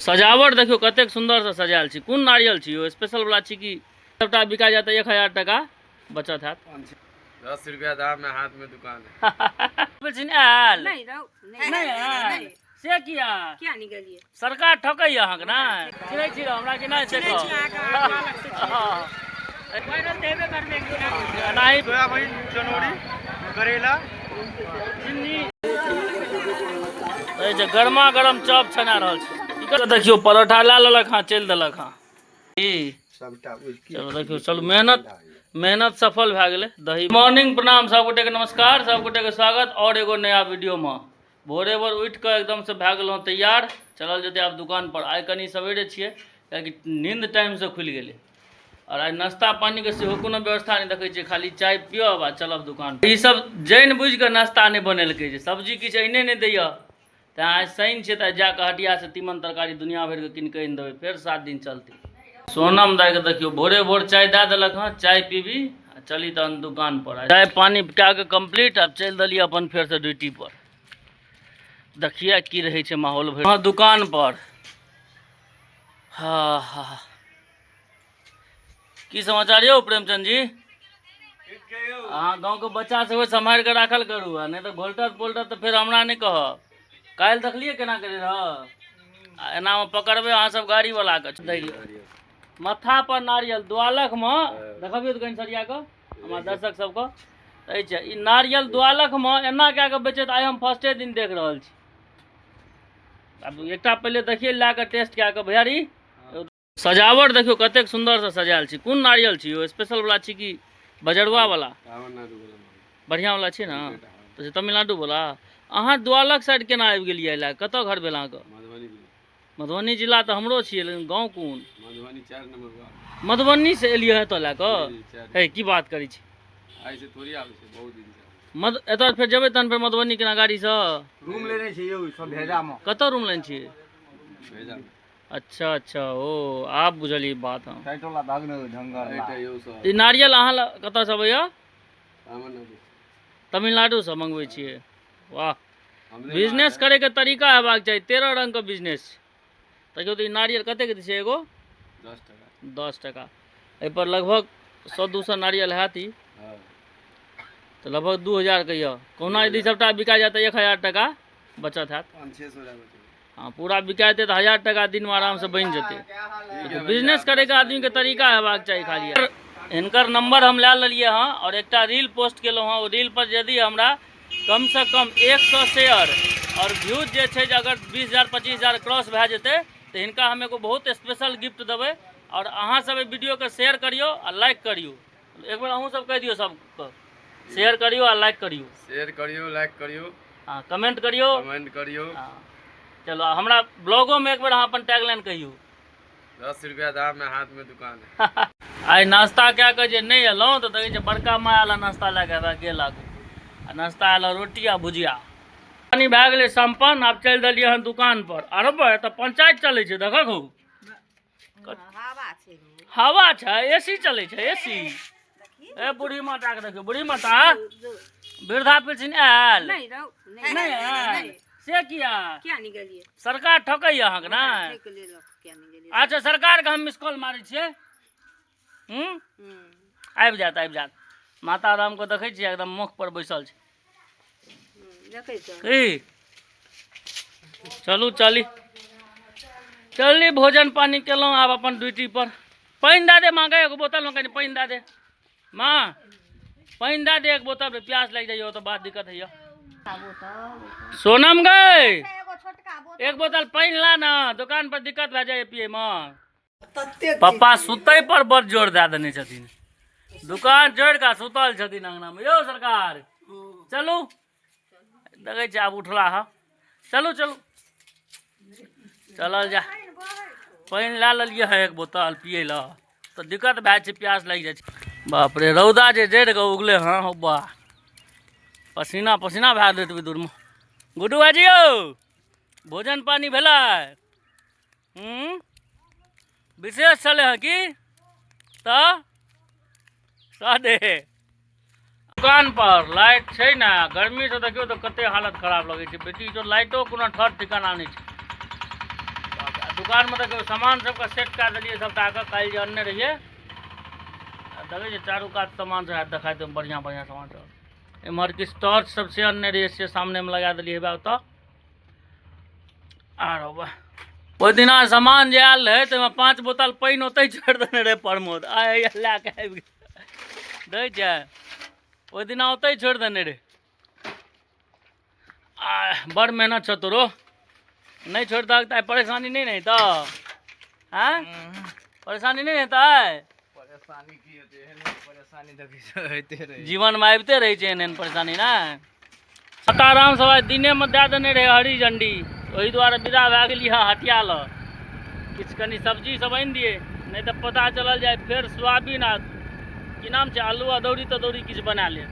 सजावट देखियौ कतेक सुन्दरसँ सजायल छै। कोन नारियल छी यौ? स्पेशल वाला छी कि? सबटा बिका जायत तऽ 1000 टाका बचत हैत। 10 रुपया दाम में हाथ में दुकान है। आयल नहीं रहो नहीं नहि आयल से किया? क्या नहीं गेलिए? सरकार ठकैया अहाँके? नहि चिन्है छी हमरा कि नहि से कहू। एनाही सोयाबीन, चनौरी, करेला, चिन्नी এই जे गरमा गरम चॉप छना रहल छै। ई कऽ देखियौ परोठा लए लेलक हँ, चलि देलक हँ। ई सबटा उचकी। चलू देखियौ, चलू मेहनत मेहनत सफल भए गेलै। दही मॉर्निंग, प्रणाम सबगोटेके, नमस्कार सबगोटेके, स्वागत और एगो नया वीडियोमे। भोरे भोर उठि कऽ एकदमसँ भए गेलहुँ तैयार, चलल जेतै आब दुकान पर। आइ कनि सवेरे छियै कियाकि नींद टाइमसँ खुलि गेलै और आइ नाश्ता पानीके सेहो कोनो व्यवस्था नहि देखै छियै, खाली चाय पियब आ चलब दुकान पर। ई सब जानि बुझि कऽ नाश्ता नहि बनेलकै जे सब्जी किछु आनिए नहि दैए, तैँ आइ शनि छै तऽ आइ जाकऽ हटियासँ तीमन तरकारी दुनिया भरिके कीन कऽ आनि देबै, फेर 7 दिन चलतै। सोनम दाइके देखियौ भोरे भोर चाय दए देलक हँ, चाय पीबी आ चली तहन दुकान पर। चाय पानी कए कऽ कम्प्लीट आब चलि देलियै अपन फेरसँ ड्यूटी पर। देखिए की रहै छै माहौल भरि। हँ दुकान पर। हाँ हाँ की समाचार यौ प्रेमचंद जी? अहाँ गाँवके बच्चा सबके सम्हारि कऽ राखल करू आ नहि तऽ घोलटत पोलटत तऽ फेर हमरा नहि कहब। काल्हि देखलियै केना करै रहऽ, आ एनामे पकड़बै अहाँ सब गाड़ी वाला के। देखियौ माथा पर नारियल द्वालख मे देखबियौ तऽ कनि सरिया कऽ हमरा दर्शक सबके। एहि छै ई नारियल द्वालख मे एना कए कऽ बेचैत आइ हम फर्स्टे दिन देख रहल छी। आब एकटा पहिले देखियै लए कऽ टेस्ट कए कऽ। भैयारी सजावट देखियौ कतेक सुन्दरसँ सजायल छै। कोन नारियल छी यौ? स्पेशल वाला छी कि बजरुआ वाला? बढ़िआँ वाला छै ने? अच्छा तमिलनाडु वाला। अहाँ द्वालक साइड केना आबि गेलियै लए? कतऽ घर भेल अहाँके? मधुबनी जिला तऽ हमरो छियै, लेकिन गाँव कोन? Madhubani 4 number ward. मधुबनी से एलियै हँ एतऽ लए कऽ? हे की बात करै छी? आइ से थोड़ी आबै छै, बहुत दिन से। मध एतऽ फेर जेबै तहन फेर मधुबनी केना गाड़ीसँ? रूम लेने छै यौ सब भेजा मे। कतऽ रूम लेने छियै? भेजा। अच्छा अच्छा, ओ आब बुझलियै बात हम। टाइटोला भागने ढंगर एटा यौ सब। ई नारियल अहाँ लग कतऽसँ अबैया? तमिलनाडु। तमिलनाडुसँ मंगबै छियै? वाह, बिजनेस करैके तरीका हेबाक चाही। 13 रङ्गके बिजनेस छै। देखियौ तऽ ई नारियल कतेक दै छै एगो? 10 टाका। 10 टाका। एहिपर लगभग 100-200 नारियल हैत ई, तऽ लगभग 2000के यऽ। कहुना यदि सबटा बिका जायत तऽ 1000 टाका बचत हैत। 500-600 बचत। हँ पूरा बिका जेतै तऽ 1000 टाका दिनमे आरामसँ बनि जेतै। बिजनेस करैके आदमीके तरीका हेबाक चाही खाली। हिनकर नंबर हम लए लेलियै हँ और एकटा रील पोस्ट केलहुँ हँ। ओ रील पर यदि हमरा कमसँ कम 100 शेयर और व्यूज जे छै जे अगर 20,000 25,000 क्रॉस भए जेतै तऽ हिनका हम एगो बहुत स्पेशल गिफ्ट देबै। और अहाँ सब एहि वीडियोके शेयर करियौ आ लाइक करियौ। एक बेर अहूँ सब कहि दियौ सबके, शेयर करियौ आ लाइक करियौ। शेयर करियौ, लाइक करियौ, हँ कमेंट करियौ, कमेंट करियौ। हँ चलो हमरा ब्लॉगोमे एक बेर अहाँ अपन टैगलाइन कहियौ। 10 रुपया दाम में हाथ में दुकान है। आइ नाश्ता कए कऽ जे नहि एलहुँ तऽ देखै छियै बड़का माय आयल नाश्ता लए कऽ गेल आगू आ नाश्ता आयल रोटी आ भुजिया। पानी भए गेलै सम्पन्न, आब चलि देलियै हन दुकान पर। अरे बा एतऽ पंचायत चलै छै, देखक हौ हवा छै, हवा छै, एसी चलै छै, एसी। ए बूढ़ी माता के देखियौ, बूढ़ी माता वृद्धा पेंशन आयल? नहीं रहो नहि आयल से किया? क्या नहीं गेलिए? सरकार ठकैया अहाँके? नहि ठकि लेलक, क्या नहीं गेलिए? अच्छा सरकारके हम मिस कॉल मारै छियै। हूँ आबि जायत, आबि जायत। माता रामके देखै छियै एकदम मुख पर बैसल छै। देखै छौ की? चलू चली चली, भोजन पानी केलहुँ, आब अपन ड्यूटी पर। पानि दए दे माँ गे, एगो बोतलमे कनि पानि दए दे माँ, पानि दए दे एक बोतल, प्यास लागि जाइए तऽ बात दिक्कत होइए। सोनम गे एक बोतल पानि ला ना, दुकान पर दिक्कत भए जाइए पियैमे। पप्पा सुतै पर बड़ जोर दए देने छथिन, दुकान जोड़ि कऽ सुतल छथिन अंगनामे। यौ सरकार चलू, देखै छियै आब उठला हँ। चलू चलू चलल जा। पानि लए लेलियै हँ एक बोतल पियै लए, तऽ दिक्कत भए जाइ छै, प्यास लागि जाइ छै। बाप रे रौदा जे जड़ि कऽ उगलै हँ, हौ बा पसीना पसीना भए गेलै एतबी दूरमे। गुड्डू भाजी यौ भोजन पानी भेलै? हूँ विशेष छलै हँ की? तऽ सादे। दुकान पर लाइट छै ने, गर्मी से देखियौ तऽ कते हालत खराब लगै छै। बेटी जो लाइटो कोनो ठर ठिकाना नहि छै। दुकानमे देखियौ सामान सबके सेट कए देलियै सबटाके, काल्हि जे अनने रहियै। आ देखै छियै चारू कात सामान सब हैत देखाइत बढ़िआँ बढ़िआँ सामान सब। एम्हर किछु टॉर्च सब से अनने रहियै, से सामनेमे लगा देलियै हेबे ओतऽ। आरो वाह, ओहि दिना सामान जे आयल रहै ताहिमे 5 बोतल पानि ओतहि छोड़ि देने रहै प्रमोद, आइ लए कऽ आबि गेल। दै छै ओहि दिना ओतहि छोड़ि देने रहै। आ बड़ मेहनत छौ तोरो, नहि छोड़ि दहक तऽ आइ परेशानी नहि ने हेतौ? आँय परेशानी नहि हेतै? परेशानी की हेतै, एहन परेशानी तऽ होइते रहै जीवनमे आबिते रहै छै एहन एहन परेशानी। ने सीताराम सब आइ दिनेमे दए देने रहै हरी झंडी, ओहि दुआरे विदा भए गेलियै हँ हटिया लग। किछु कनि सब्जी सब आनि दियै, नहि तऽ पता चलल जाय फेर सोयाबीन आ की नाम छै आलू अदौरी तदौरी किछु बना ले।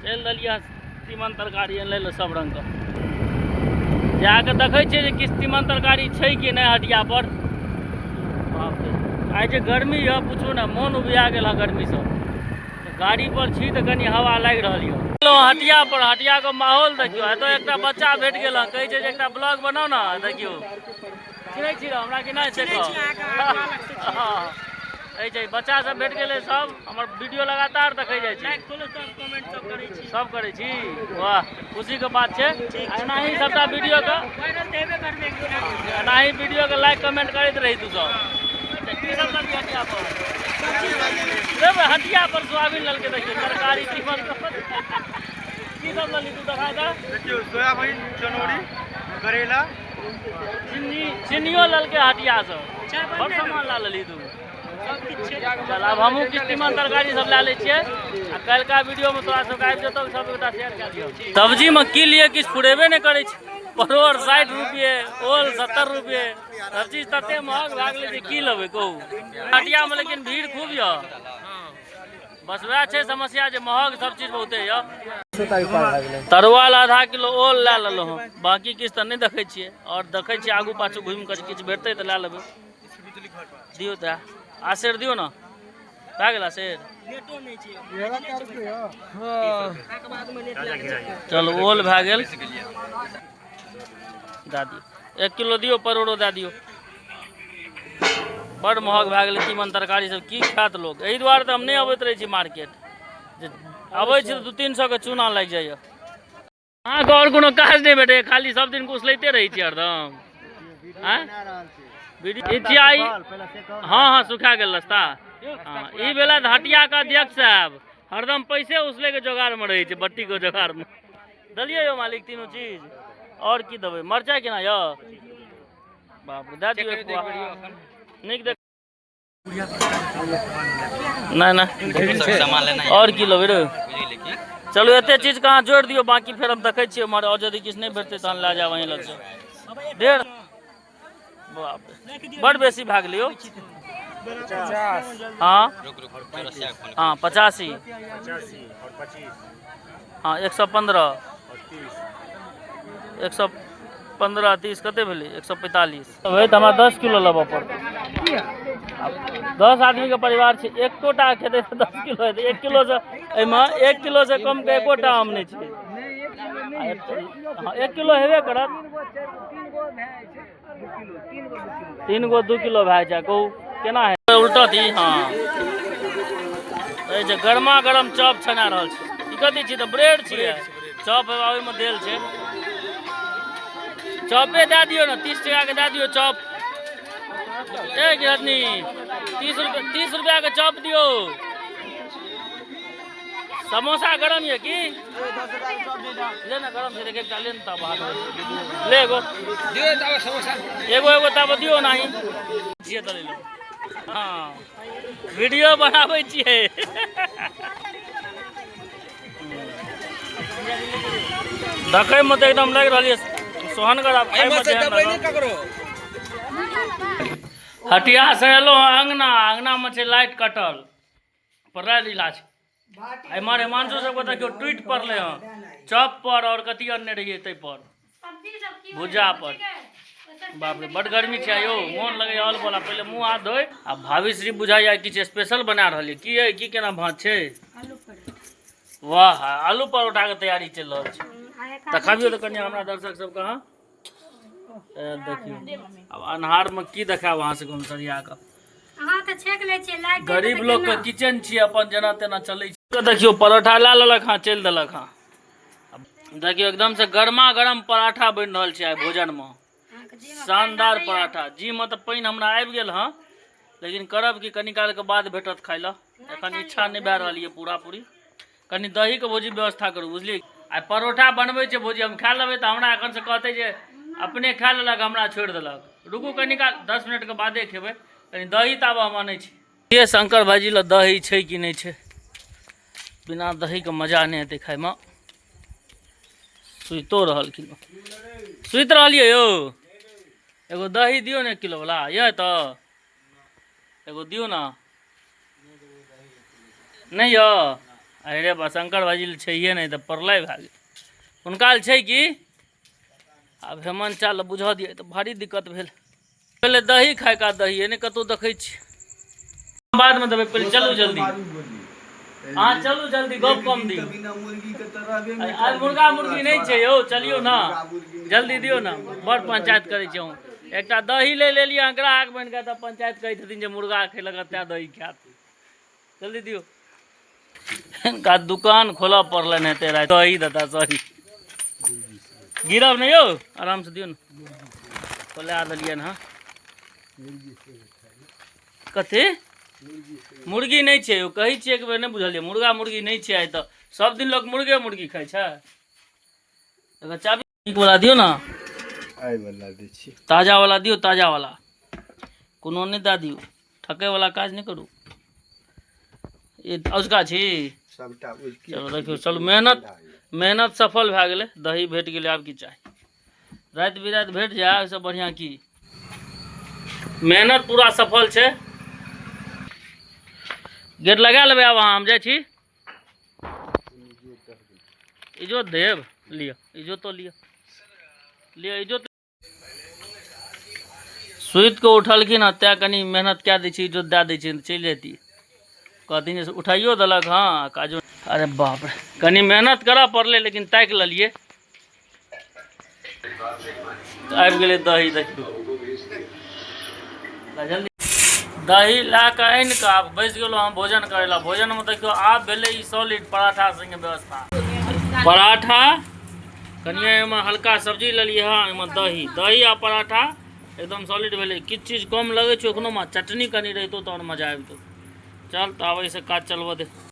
चलि देलियै हँ तीमन तरकारी आनि लै सब रङ्गके। जाकऽ देखै छियै जे किछु तीमन तरकारी छै कि नहि हटिया पर। बाप रे, आइ जे गर्मी यऽ पूछू ने, मोन उबिया गेल हँ गर्मीसँ। गाड़ी पर छी तऽ कनि हवा लागि रहल यऽ। हटिया पर हटिया के माहौल देखियौ, एतऽ एकटा बच्चा भेट गेल हँ, कहै छै जे एकटा ब्लॉग बनाउ ने। देखियौ चिन्है छी हमरा कि नहि से कहू। कहै छै बच्चा सब भेट गेलै, सब हमर वीडियो लगातार देखै जाइ छै। सब करै छी, वाह खुशीके बात छै। एनाही सबटा वीडियो के एनाही वीडियो के लाइक कमेंट करैत रही तू सब। की सब लेलही हटिया पर? लेबै हटिया पर सोयाबीन लेलकै, देखियौ तरकारी तीमन की सब लेलही तू देखा दे। देखियौ सोयाबीन, चनौरी, करेला, चीनी, चीनियो लेलकै हटिया से। बड़ सामान ला लेलही तू। चल आब हमहूँ किछु तीमन तरकारी सब लए लै छियै आ काल्हिका वीडियोमे तोरा सबके आबि जेतौ, सब गोटा शेयर कए दियौ। सब्जीमे की लिए किछु फुरेबे नहि करै छै। परोड़ 60 रुपये, ओल 70 रुपये, सब चीज तते महग भए गेलै जे की लेबै कहू। हटियामे लेकिन भीड़ खूब यऽ, बस वएह छै समस्या जे महग सब चीज बहुते यऽ। तरुआ लए आधा किलो ओल लए लेलहुँ हँ, बाकी किछु तऽ नहि देखै छियै। आओर देखै छियै आगू पाछू घुमि कऽ किछु भेटतै तऽ लए लेबै। दियौ तऽ आसेर दियौ ने, भए गेल आसेर। चलू ओल भए गेल, दए दियौ 1 किलो दियौ, परोड़ो दए दियौ। बड़ महग भए गेलै तीमन तरकारी सब, की खायत लोक। एहि दुआरे तऽ हम नहि अबैत रहै छी मार्केट, जे अबै छी तऽ 200-300 के चूना लागि जाइए। अहाँके आओर कोनो काज नहि भेटैए, खाली सब दिन कुसलैते रहै छी हरदम। आँय हाँ हाँ सुखा गेल रास्ता। हाँ ई भेला हटिया के अध्यक्ष साहब, हरदम पैसे उसले के जोगाड़ में रहै छै, बट्टी के जोगाड़ में। देलियै यौ मालिक तीनू चीज, और की देबै? मरचाइ केना यौ? बाप रे, दए दियौ एक पुआ। नीक देख नहि नहि, और की लेबै रे? चलू एते चीज कहाँ जोड़ि दियौ, बाकी फेर हम देखै छियै उम्हर, और यदि किछु नहि भेटतै तहन लए जायब अहीं लगसँ। डेढ़ बाप रे, बड़ बेसी भए गेलै यौ। हाँ हाँ 85, हाँ 115, 115 30 कते भेलै? 145 तऽ हमरा 10 किलो लेबऽ पड़तै। 10 आदमीके परिवार छै, एकोटा खेतै तऽ 10 किलो हेतै। 1 किलोसँ एहिमे 1 किलोसँ कमके एकोटा आम नहि छै। हाँ 1 किलो हेबे करत, 3 गो 2 किलो भए जाइ। कहू केना है उल्टत ई? हाँ जे गरमा गरम चॉप छना रहल छै। ई कथी छी? तऽ ब्रेड छियै, चॉप ओहिमे देल छै। चॉपे दए दियौ ने, 30 टाका के दए दियौ चॉप। ए गिरहतनी, 30 रुपया, 30 रुपया के चॉप दियौ। समोसा गरम यऽ की? ले ना गरम छै, एकटा ले ने तब हाथ ले एगो एगो एगो तब दियौ नाही छियै तऽ ले लो। हाँ वीडियो बनाबै छियै। देखैमे तऽ एकदम लागि रहल यऽ सोहनगर, आब खाइमे तेहन लागल। हटिया से एलहुँ हँ अङ्गना, अङ्गनामे छै लाइट कटल, पड़ल इलाज। एम्हर हिमांशु सबके देखियौ टूटि पड़लै हँ चॉप पर, और कथी अनने रहियै ताहि पर, भुजा पर। बाप रे बड गर्मी छै यौ, मोन लगैए ऑल बोला। पहिले मुँह हाथ धोइ। आ भाभी श्री बुझाइए किछु स्पेशल बना रहल यऽ की? है की केना भात छै? वाह, आलू परोठाके तैयारी चलि रहल छै। देखाबियौ तऽ कनि हमरा दर्शक सबके। हाँ देखियौ आब अन्हारमे की देखायब अहाँ सबके हम सरिया कऽ। अहाँ तऽ छेक लै छियै लाइट। गरीब लोग के किचन छियै, अपन जेना तेना चलै छै। देखियौ परोठा लए लेलक हँ, चलि देलक हँ। देखियौ एकदम से गर्मा गर्म पराठा बनि रहल छै आइ भोजनमे, शानदार पराठा। जी मे तऽ पानि हमरा आबि गेल हँ, लेकिन करब कि कनी कालके बाद भेटत खाइ लए, एखन इच्छा नहि भए रहल यऽ पूरा पूरी। कनि दहीके भौजी व्यवस्था करू, बुझलियै? आइ परोठा बनबै छै भौजी, हम खा लेबै तऽ हमरा एखन से कहतै जे अपने खा लेलक हमरा छोड़ि देलक। रुकू कनी काल, 10 मिनटके बादे खेबै। कनि दही ताबऽ हम अनै छी। ये शंकर भाईजी लए दही छै कि नहि छै? बिना दहीके मजा नहि हेतै खाइमे। सुतितो रहलखिन, सुति रहलियै यौ। एगो दही दियौ ने 1 किलो वाला यऽ, तऽ एगो दियौ ने। नहि यऽ? अरे बा, शंकर भाईजी लए छैहे नहि तऽ प्रलय भए गेल। हुनका लए छै कि? आब हेमन्त चाल बुझऽ दियै तऽ भारी दिक्कत भेल। पहिले दही खायका दही नहि कतहु देखै छी। बादमे देबै, पहिले चलू जल्दी। अहाँ चलू जल्दी, गप कम दियौ। आइ मुर्गा मुर्गी नहि छै यौ, चलियौ ने जल्दी, दियौ ने। बड़ पंचायत करै छी अहूँ। एकटा दही ले लेलियै अहाँ ग्राहक बनि कऽ, तऽ पंचायत कहै छथिन जे मुर्गा खेलक तेँ दही खायत। जल्दी दियौ। हिनका दुकान खोलऽ पड़लनि हेतै राति। दही देता, सॉरी गिरब नहि यौ, आरामसँ दियौ ने। खोला देलियनि हँ। कथी मुर्गी नहि छै यौ? कहै छियै एक बेर, नहि बुझलियै? मुर्गा मुर्गी नहि छै आइ तऽ। सब दिन लोक मुर्गे मुर्गी खाइ छै। एकर चाबी नीक वाला दियौ ने। आइ वाला दै छी। ताजा वाला दियौ, ताजा वाला। कोनो नहि दए दियौ, ठकै वाला काज नहि करू। ई अजुका छी। सबटा उजकी। चलू देखियौ, चलू मेहनत मेहनत सफल भए गेलै, दही भेट गेलै। आब की चाही? राति बिराति भेट जाय ओहिसँ बढ़िआँ की? मेहनत पूरा सफल छै। गेट लगा लेबै आब अहाँ, हम जाइ छी। इजोत देब, लिअ इजोतो, लिअ लिअ इजोत। सुति कऽ उठलखिन हँ, तैँ कनि मेहनत कए दै छी, इजोत दए दै छी, चलि जैती। कहथिन जे उठाइयो देलक हँ काजो। अरे बाप रे, कनि मेहनत करऽ पड़लै लेकिन ताकि लेलियै। आबि गेलै दही। देखियौ जल्दी दही लए कऽ आनि कऽ आब बैस गेलहुँ हम भोजन करै लए। भोजनमे देखियौ आब भेलै ई सॉलिड पराठा संगे व्यवस्था। पराठा कनिए एहिमे हल्का सब्जी लेलियै हँ, एहिमे दही, दही आ पराठा एकदम सॉलिड भेलै। किछु चीज कम लगै छै ओखनोमे, चटनी कनि रहितौ तऽ आओर मजा आबितौ। चल तऽ आब एहिसँ काज चलबऽ दे।